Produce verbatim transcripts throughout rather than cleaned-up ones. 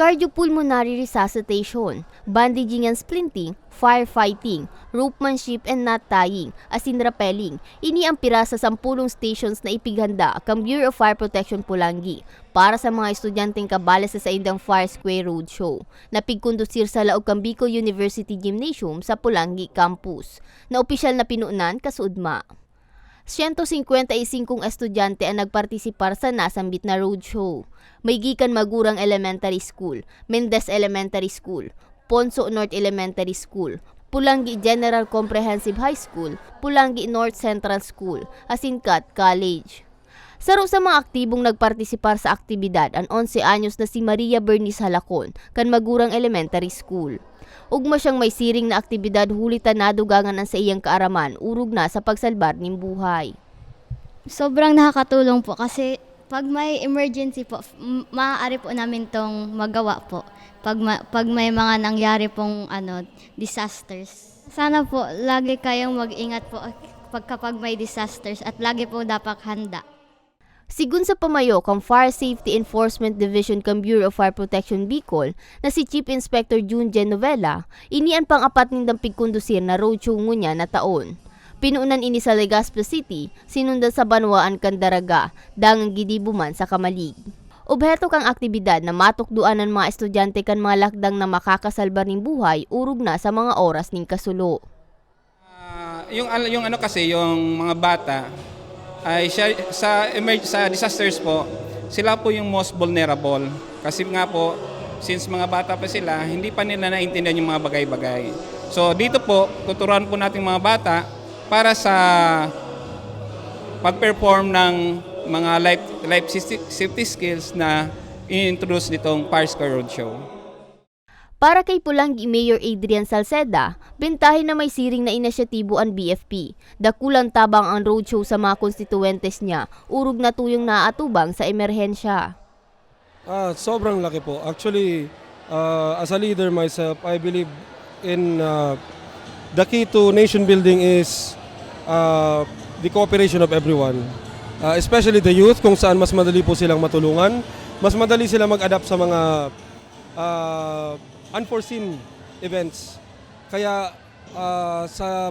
Cardiopulmonary resuscitation, bandaging and splinting, firefighting, ropemanship and knot tying, asin rappelling, ini ang pira sa sampolong stations na ipighanda kan Bureau of Fire Protection Polangui para sa mga estudyanteng kabale sa saindang Fire Square Roadshow, na pigkondusir sa laog kan Bicol University Gymnasium sa Polangui Campus, na opisyal na pinunan kasuodma. Siyento singkwenta y singkong estudyante an nagpartisipar sa nasambit na roadshow. May gikan Magurang Elementary School, Mendez Elementary School, Ponso North Elementary School, Polangui General Comprehensive High School, Polangui North Central School, asin Cat College. Saro sa mga aktibong nagpartisipar sa aktibidad an onse anyos na si Maria Bernice Halacon, kan Magurang Elementary School. Ugma siyang may siring na aktibidad huli ta nadugangan an saiyang kaaraman orog na sa pagsalbar nin buhay. Sobrang nakakatulong po kasi pag may emergency po, f-, m-, maaari po namin 'tong magawa po pag ma-, pag may mga nangyari pong, ano, disasters. Sana po lagi kayong mag-ingat po pag, kapag may disasters at lagi po dapat handa. Sigon sa pamayo kan Fire Safety Enforcement Division kan Bureau of Fire Protection Bicol na si Chief Inspector Jun Genovela, ini an pang-apat nindang pigkondusir na roadshow ngunyan na taon. Pinunan ini sa Legazpi City, sinundan sa banwaan kan Daraga, dangan gidibo man sa Camalig. Obheto kan aktibidad na matukdoan an mga estudyante kan mga lakdang na makakasalbar nin buhay orog na sa mga oras nin kasulo. Ah, yung al-, yung ano kasi, yung mga bata, ay siya, sa emer-, sa disasters po, sila po yung most vulnerable. Kasi nga po, since mga bata pa sila, hindi pa nila naintindihan yung mga bagay-bagay. So, dito po, tuturuan po natin mga bata para sa pag-perform ng mga life, life safety, safety skills na i-introduce nitong Fire Square Roadshow. Para kay Polangui Mayor Adrian Salceda, bentahe na may siring na inisyatibo an B F P. Dakulang tabang an roadshow sa mga konstituyentes niya, orog na tuyong naaatubang sa emerhensya. Ah, sobrang laki po. Actually, ah, as a leader myself, I believe in, ah, the key to nation building is, ah, the cooperation of everyone. Ah, especially the youth, kung saan mas madali po silang matulungan, mas madali sila mag-adapt sa mga, ah, unforeseen events. Kaya, ah, sa,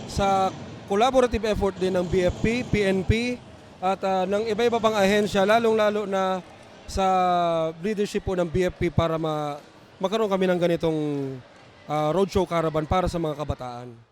sa collaborative effort din ng B F P, P N P, at, ah, ng iba-iba pang ahensya, lalong-lalo na sa leadership po ng B F P para ma-, magkaroon kami ng ganitong, ah, roadshow caravan para sa mga kabataan.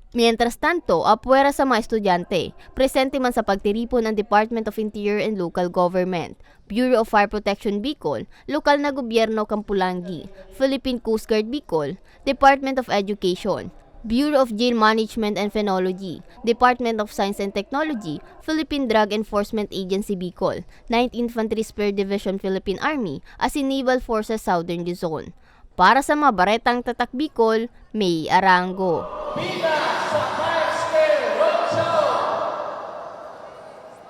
Mientras tanto, apwera sa mga estudyante, presente man sa pagtiripon ang Department of Interior and Local Government, Bureau of Fire Protection Bicol, lokal na gobyerno kan Polangui, Philippine Coast Guard Bicol, Department of Education, Bureau of Jail Management and Phenology, Department of Science and Technology, Philippine Drug Enforcement Agency Bicol, Ninth Infantry Spear Division Philippine Army, asin Naval Forces Southern Luzon. Para sa mga baretang Tatak Bicol, May Arango.